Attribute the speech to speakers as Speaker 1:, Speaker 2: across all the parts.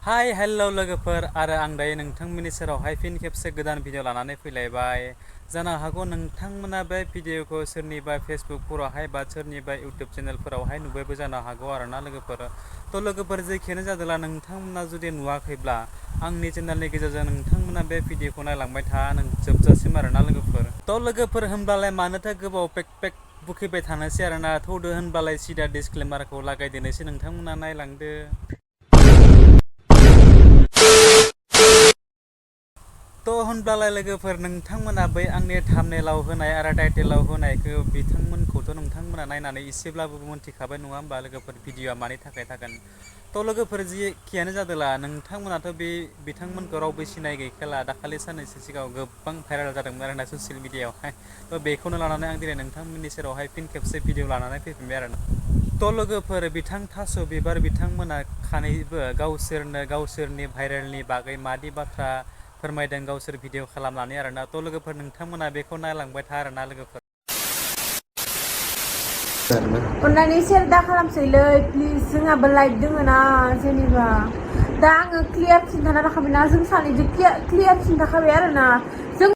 Speaker 1: Hi hello लोगोफोर आरो आं दायो नोंथांमोननि सेरावहाय फिन खेबसे गोदान भिडिअ लानानै फैलायबाय। जानो हागौ नोंथांमोना बे भिडिअखौ सोरनिबा फेसबुकफोरावहाय बा सोरनिबा इउटुब चेनेलफोरावहाय नुबायबो जानो हागौ आरोना लोगोफोर। थ' लोगोफोर जेखियानो जादोंला नोंथांमोना जुदि नुवाखैब्ला आंनि चेनेलनि गेजेरजों नोंथांमोना बे भिडिअखौ नायलांबाय था जोबजासिम आरोना लोगोफोर। थ' लोगोफोर होनब्लालाय मानोथो गोबाव पेक बुखिबाय थानोसै आरोना। थौदो होनब्लालाय सिदा डिसक्लेमारखौ लागायदेनोसै, नोंथांमोना नायलांदो। थ' होनब्लालाय लोगोफोर नोंथांमोना बै आंनि थाम्बनेलाव होनाय आरो टाइटेलाव होनायखौ बिथांमोनखौथ' नोंथांमोना नायनानै एसेब्लाबो मोनथिखाबाय नङा होमबा लोगोफोर, भिडिअआ मानि थाखाय थागोन। थ' लोगोफोर जेखियानो जादोंला नोंथांमोनाथ' बे बिथांमोनखौ रावबो सिनाय गैखाला। दाखालि साननैसो सिगाङाव गोबां भाइरेल जादोंमोन आरोना ससियेल मिडियायावहाय। थ' बेखौनो लानानै आं दिनै नोंथांमोननि सेरावहाय फिन खेबसे भिडिअ लानानै फैफिनबाय आरोना। थ' लोगोफोर बिथां थास' बिबार बिथांमोना खानैबो गावसोरनि भाइरेलनि बागै मादि बाथ्रा फोरमायदों गावसोर भिडिअ खालामनानै आरोना। थ' लोगोफोर नोंथांमोना बेखौ नायलांबाय था आरोना लोगोफोर।
Speaker 2: अननानै शेयार दा खालामसैलै प्लिज, जोंहाबो लाइभ दोङो ना। जेनेबा दा आङो क्लियार खिन्थाना राखाबायना, जों सानैजों क्लियार खिन्थाखाबाय आरोना जों।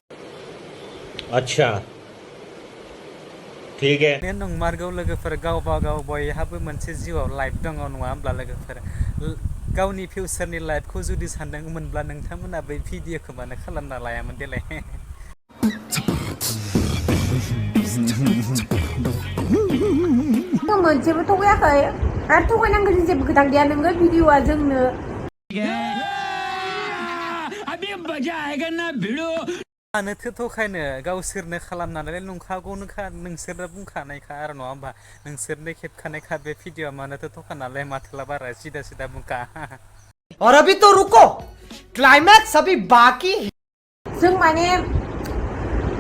Speaker 2: अच्छा ठीक है।
Speaker 1: नंमारगौ लोगोफोर, गावबा गाव बयहाबो मोनसे जिउआव लाइफ दङ नङा होमब्ला लोगोफोर। गावनि फिउचारनि लाइफखौ जुदि सानदोंमोनब्ला नोंथांमोना बै भिडिअखौ मानो खालामना लायामोन देलाय।
Speaker 2: मोनसेबो थगायाखै आरो थगायनांगौनि जेबो खोथा गैया। नोङो भिडिअआ जोंनो
Speaker 1: मानोथो थगायनो, गावसोरनो खालामनानै नंखागौनोखा, नोंसोरनो बुंखानायखा आरो नङा होमबा। नोंसोरनो खेबखानायखा बे भिडिअआ, मानोथो थगायनालाय माथोला बारा सिदा बुंखा।
Speaker 3: और अभी तो रुको, क्लाइमैक्स अभी बाकी।
Speaker 2: जों माने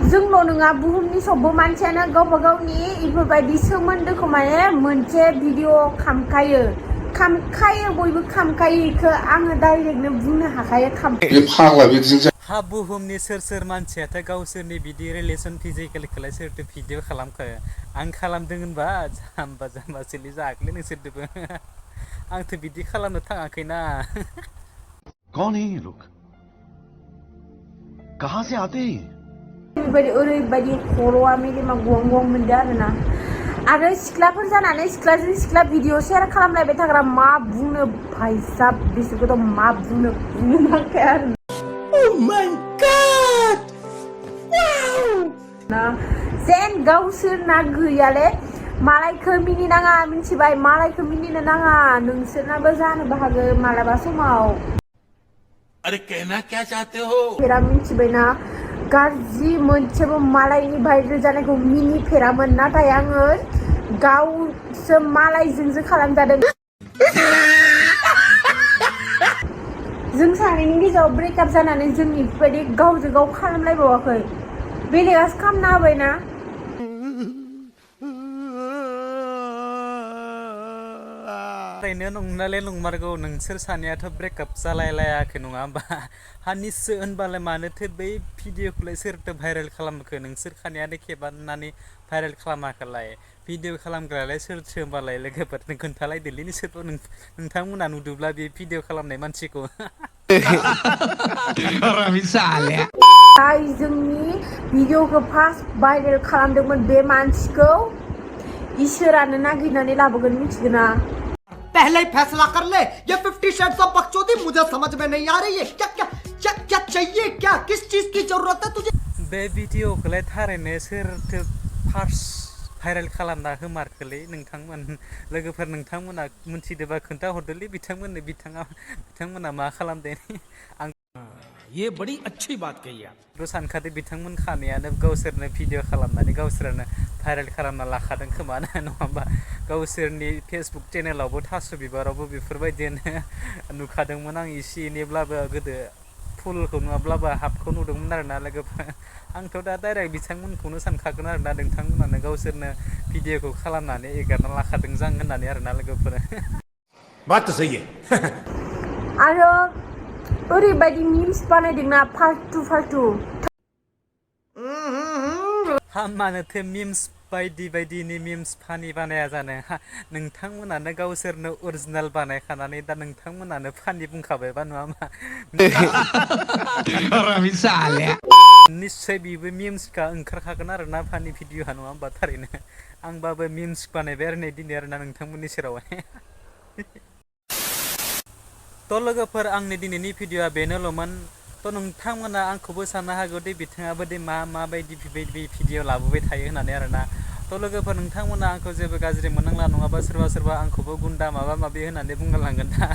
Speaker 2: जोंल' नङा, बुहुमनि सबबो मानसियानो गावबा गावनि इफोरबायदि सोमोन्दोखौ माने मोनसे भिडिअ खामखायो बयबो खामखायो। इखो आङो डाइरेक्टनो बुंनो हाखायो।
Speaker 1: हा बुहुमनि सोर मानसियाथ' गावसोरनि बिदि रिलेसन फिजिकेलखौलाय सोरथो भिडिअ खालामखो। आं खालामदों होनबा जाम्बासिलै जागोनलै नोंसोरदोबो। आंथ' बिदि खालामनो थाङाखैना।
Speaker 4: कौन है ये लोग, कहां से आते हैं?
Speaker 2: ओरैबायदि खर'आ मेलेमा गं मोनदो आरोना। आरो सिख्लाफोर जानानै सिख्लाजों सिख्ला भिडिअ शेयार खालामलायबाय थाग्रा, मा बुंनो भाइसाब, बिसोरखौथ' मा बुंनो नांखाया आरो ना। जेन गावसोरना गैयाले मालायखौ मिनिनाङा, मिथिबाय? मालायखौ मिनिनो नाङा, नोंसोरनाबो जानोबो हागौ मालाबा समाव।
Speaker 4: अरे कहना क्या चाहते हो?
Speaker 2: फेरा मिथिबायना, गाज्रि मोनसेबो मालायनि भाइरेल जानायखौ मिनिफेरामोन, नाथाय आङो गावसो मालायजोंसो खालामजादों। जों सानैनि गेजेराव ब्रेकआप जानानै जों इफोरबायदि गावजों गाव खालामलायबावाखै, बेलेगासो खालामना होबायना।
Speaker 1: ओरैनो नंनायालाय नंमारगौ, नोंसोर सानैयाथ' ब्रेकआप जालायलायाखै नङा होमबा। हानिसो होनबालाय मानोथो बै भिडिअखौलाय सोरथो भाइरेल खालामखो। नोंसोर खानैयानो खेबानानै भाइरेल खालामाखैलाय। भिडिअ खालामग्रायालाय सोरथो होमबालाय लोगोफोर, खोन्थालायदोलै नोंसोरबो। नोंथांमोना नुदोंब्ला बे भिडिअ खालामनाय मानसिखौ।
Speaker 2: जाय जोंनि भिडिअखौ फार्स्ट भाइरेल खालामदोंमोन, बे मानसिखौ इसोरानो नागिरनानै लाबोगोन, मिथिगोना।
Speaker 3: पहले ही फैसला कर ले, ये 50 शेड्स ऑफ बकचोदी मुझे समझ में नहीं आ रही है। क्या चाहिए, क्या किस चीज की जरूरत है तुझे?
Speaker 1: बे भिडिअखौलाय थारैनो सोरथो फार्स्ट भाइरेल खालामना होमारखोलै नोंथांमोन लोगोफोर। नोंथांमोना मिथिदोंबा खोन्थाहरदोलै बिथांमोना मा खालामदों। आं
Speaker 3: ये बड़ी अच्छी बात कही आप।
Speaker 1: सानखादो बिथांमोन खानैयानो गावसोरनो भिडिअ खालामनानै गावसोरनो भाइरेल खालामना लाखादों खोमा, नङा होमबा। गावसोरनि फेसबुक चेनेलावबो थास' बिबारावबो बेफोरबायदिनो नुखादोंमोन आं एसे एनैब्लाबो। गोदो फुलखौ नुवाब्लाबो हाफखौ नुदोंमोन आरोना लोगोफोर। आंथ' दा डाइरेक्ट बिथांमोनखौनो सानखागोन आरोना, नोंथांमोनानो गावसोरनो भिडिअखौ खालामनानै एगारना लाखादों जां होननानै आरोना लोगोफोर।
Speaker 4: बात तो सही है।
Speaker 2: आरो ओरैबायदि मिम्स बानायदोंना, फाल्तु।
Speaker 1: हा मानोथो मिम्स बायदि बायदिनि मिम्स फानि बानाया जानो नोंथांमोनानो गावसोरनो अरिजिनेल बानायखानानै दा नोंथांमोनानो फानि बुंखाबायबा नङा मा निश्चय बिबो मिम्सका ओंखारखागोन आरोना फानि भिडिअ'आ नङा होमबा थारैनो आंबाबो मिम्स बानायबाय आरो नै दिनै आरोना नोंथांमोननि सेरावहाय थ' लोगोफोर आंनि दिनैनि भिडिअ'आ बेनोल'मोन थ' नोंथांमोना आंखौबो साननो हागौ दि बिथाङाबो दि माबायदि भिडिअ लाबोबाय थायो होननानै आरोना थ' लोगोफोर नोंथांमोना आंखौ जेबो गाज्रि मोननांला नङाबा सोरबा आंखौबो गुन्दा माबा माबि होननानै बुंलांगोन दा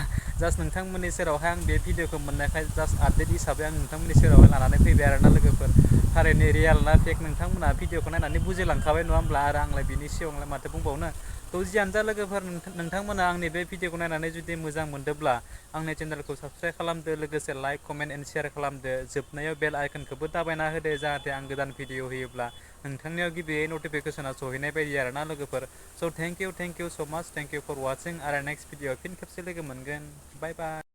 Speaker 1: जास्ट नोंथांमोननि सेरावहाय आं बे भिडिअ'खौ मोननायखाय जास्ट आपडेट हिसाबै आं नोंथांमोननि सेरावहाय लानानै फैबाय आरोना लोगोफोर थारैनो रियेल ना फेक नोंथांमोना भिडिअ'खौ नायनानै बुजिलांखाबाय नङा होमब्ला आरो आंलाय बिनि सिगाङावलाय माथो बुंबावनो थ' जियानो जा लोगोफोर नोंथांमोना आंनि बे भिडिअ'खौ नायनानै जुदि मोजां मोनदोंब्ला आंनि चेनेलखौ साबस्क्राइब खालामदो लोगोसे लाइक कमेन्ट एन्ड शेयार खालामदो जोबनायाव बेल आइकनखौबो दाबायना होदो जाहाथे आं गोदान भिडिअ होयोब्ला नोंथांनियाव गिबियै नटिफिकेसना सहैनाय बायदि आरोना लोगोफोर स' थेंक इउ स' माच थेंक इउ फर वाचिं आरो नेक्स्ट भिडिअ फिन खेबसे लोगो मोनगोन बाय बाय